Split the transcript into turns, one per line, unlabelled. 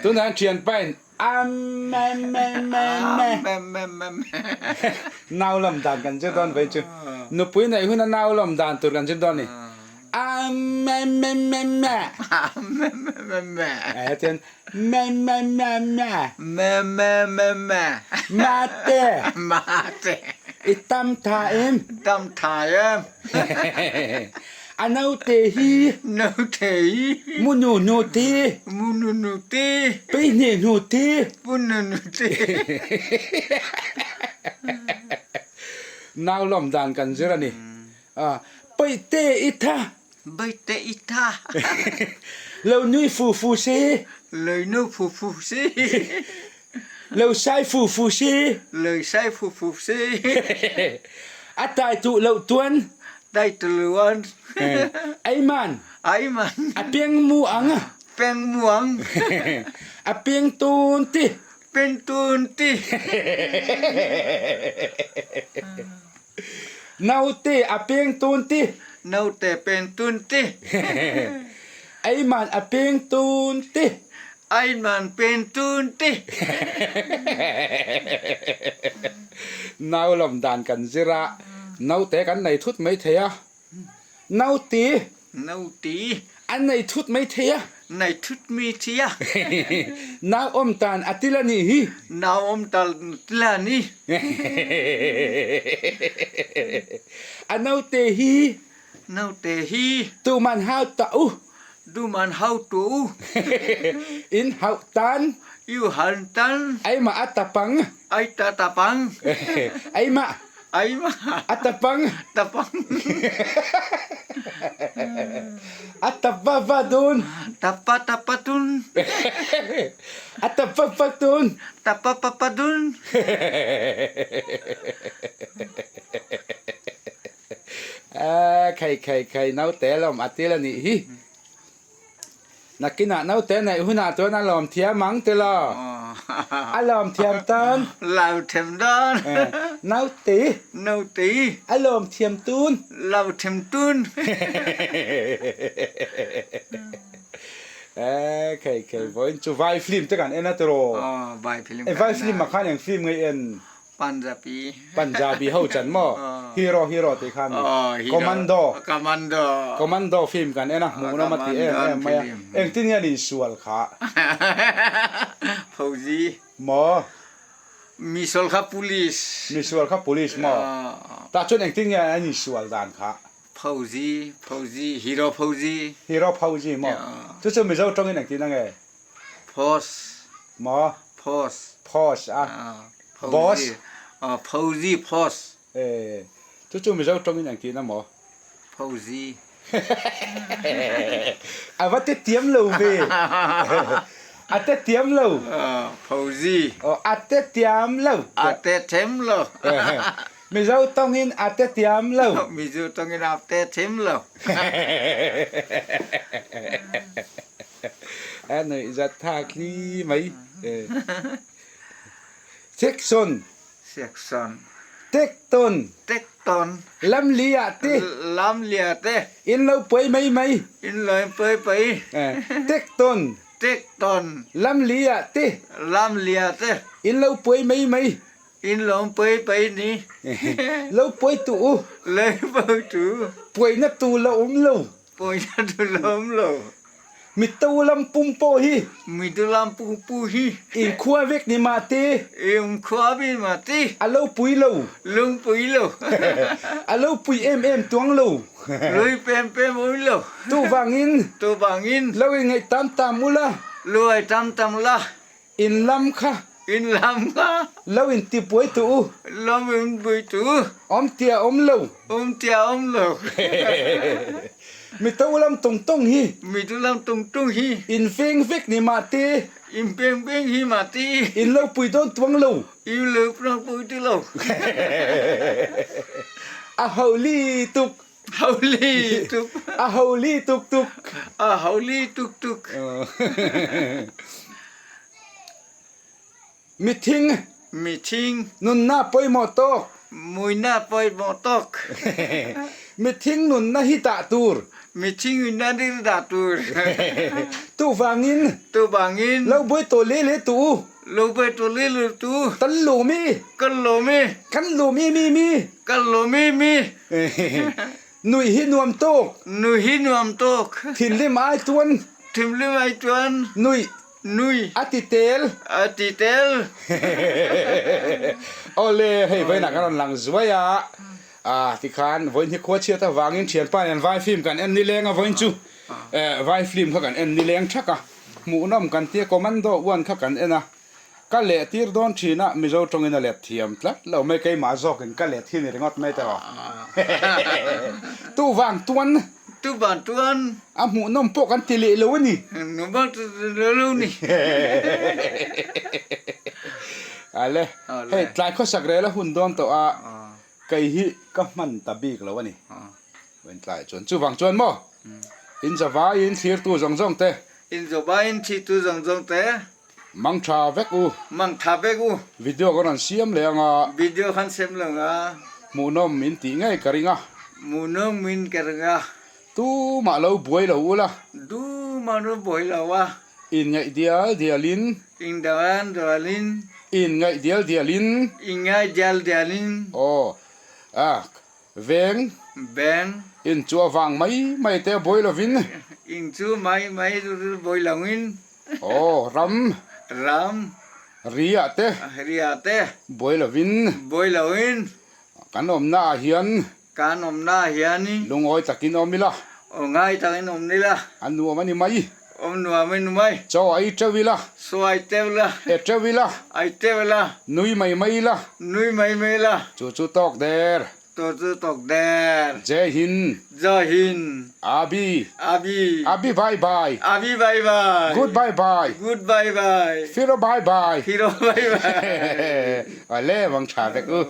Tunah thianpa in Ammemmemmemme nau lawm dan kan zir dawn vei chu. Nupui neih huna nau lawm dan tur kan zir dawn ni. Ammemmemmemme hetian Memmemmemme Mate i tam tha em? A naute hi
Naute hi
Munu hnute
Munu hnute
Pehnih hnute
Punu hnute
Nau lawm dan kan zir a ni. Paihte i tha
Paihte i tha
Lo nui fu fu si
Lo nui fu fu si
Lo sai fu fu si.
Lo sai fu fu si.
A tai tu lo tuan.
Tai tu luan.
Aiman.
Aiman.
A piang mu ang.
Piang mu ang.
A piang tun ti.
Piang tun ti.
Naute a piang tun ti.
Naute piang tun ti.
Aiman a piang tun ti.
Aiman piang tun ti.
Nau lawm dan kan zir a, naute kan nei thut mai thei a. Nauti.
Nauti.
An nei thut mai thei a.
Nei thut mai thei a.
Nau awm tan a til a nih hi.
Nau awm tan a til a ni.
A naute hi.
Naute hi.
Tuman hau ta u.
Tuman hau tu u.
In hauh tan.
Iu han tan.
Aimah a tapang.
Ai ta tapang.
Aimah.
Aimah.
A tapang.
Tapang.
A tapa va dun.
Tapa tapa dun.
A tapa pa dun.
Tapa pa dun.
Khai khai khai naute lawm a til a nih hi. Nakinah naute neih hunah chuan a lawm thiam ang ti lo. A lawm thiam tan.
Lawm thiam dawn.
Naute.
Naute.
A lawm thiam tun.
Lawm thiam tun.
Khei khei vawiin chu vai film te kan en a tiraw.
Vai film kan en a.
Vai film ah khan eng film nge i en?
Punjabi.
Punjabi ho chan maw? Hero hero tih kha ni. Commando.
Commando.
Commando film kan en a hmuh nawm a ti em em mai a. Engtin nge an insual kha?
Fauzi.
Maw?
Misual kha police.
Misual kha police maw? Tah chuan engtin nge an insual dan kha?
Fauzi, Fauzi, Hero Fauzi.
Hero Fauzi maw? Chu chu Mizo tawngin engtin a nge?
Phos.
Maw?
Phos.
Phos a. Boss.
Phozi phos.
Eh, chu chu Mizo tawngin eng tihna maw?
Phozi.
A va te tiam lo ve. A te tiam lo.
Phozi.
Oh, a te tiam lo.
A te them lo.
Mizo tawngin a te tiam lo.
Mizo tawngin a te them lo.
A nuih zat thlak hli mai. Section.
Section.
Tekton.
Tekton.
Lamli ah te.
Lamli ah te.
In lo puai mai mai.
In lo puai pai.
Tekton.
Tekton.
Lamli ah te.
Lamli ah te.
In lo puai mai mai.
In lo puai pai ni.
Lo puai tu u.
Lo puai tu.
Puai na tu la um lo.
Puai na tu la um lo.
Mitto lam pum pawh hi.
Mitto lam pum pu hi.
In khua vek ni mah te.
In khua vi mah te.
A lo pui lo.
Lung pui lo.
A lo pui em em tuang lo.
Lui pem pem ui lo.
Tu vangin.
Tu vangin.
Lo in ngaih tam tam ula.
Lo ai tam tam la.
In lam kha.
In lam kha.
Lo in ti puai tu u.
Lo in pui tu.
Om tia om lo.
Om tia om lo.
Mi to lam tung tung hi.
Mi to lam tung tung hi.
In veng vek ni mah te.
In veng veng hi mah te.
In lo pui dawn tuang lo.
In lo pui tu lo.
A ho li tuk.
Holi tuk.
A holi tuk tuk.
A holi tuk tuk.
Mithing.
Mithing.
Nunnak pawimawh tuk.
Mawina pawimawh tawk.
Mithing nunna hi dah tur.
Mithing nunna hi dah tur.
Tuvangin.
Tuvangin.
Lo buai tawh leh leh tu u.
Lo buai tawh leh leh tu u.
Kan lawm i.
Kan lawm i.
Kan lawm i mi mi.
Kan lawm i mi.
Nuih hi nuam tawk.
Nuih hi nuam tawk.
Thinrim ai chuan.
Thinrim ai chuan.
Nuih.
Nui.
A ti tel.
A ti tel.
Awle, hei vawiinah kan rawn lang zuai a. Ah, tikhan vawiin hi khua chhiat avangin thianpa nen vai film kan en nileng a vawiin chu eh vai film kha kan en nileng thak a. Hmuhnawm kan tia Commando one kha kan en a. Ka leh tir dawn thin a, Mizo tawngin a let thiam tlat lo mai keimah zawkin ka let hi ni ringawt mai teh aw. Tuvang tuan.
Tuvang tuan.
A hmuhnawm pawh kan ti leh lo a ni.
Hmuhnawm pawh kan ti leh lo a ni.
Ale, hei tlai khawsak rel a hun dawn tawh a, kei hi ka hman ta bik lo a ni. Vawiin tlaiah chuan chuvang chuan maw in zavaiin thlirtu zawng zawng te.
In zavaiin thlirtu zawng zawng te.
Mang tha vek u.
Mang tha vek u.
Video kan rawn siam leh ang a.
Video kan siam leh ang a.
Hmuhnawm min tih ngei ka ring a.
Hmuhnawm min ka ring a.
Tumah lo buai lo ula.
Tumah lo buai lo a.
In ngaih dial dial in.
In dial dial in.
In ngaih dial dial in.
In ngaih dial dial in.
Aw. A. Veng.
Veng.
In chu a vang mai mai te buai lovin.
In chu mai mai buai lovin.
Aw, ram.
Ram.
Ri ah te.
Ri ah te.
Buai lovin.
Buai lovin.
Kan awmna ah hian.
Kan awmna ah hian.
Lungawi takin awm ila.
Lungawi takin awm ila.
A nuam a ni mai.
Awm nuam a ni mai.
Chaw a ei teuh ila.
Chaw a ei teuh ila.
E teuh ila.
A ei teuh ila.
Nui mai mai ila.
Nui mai mai ila.
Chu chu tawk der.
To chu tawk der.
Jai Hind.
Jai Hind.
Abi.
Abi.
Abi bye bye.
Abi bye bye.
Good bye bye.
Good bye bye.
Firo bye bye.
Firo bye bye.
Ale mang tha vek u.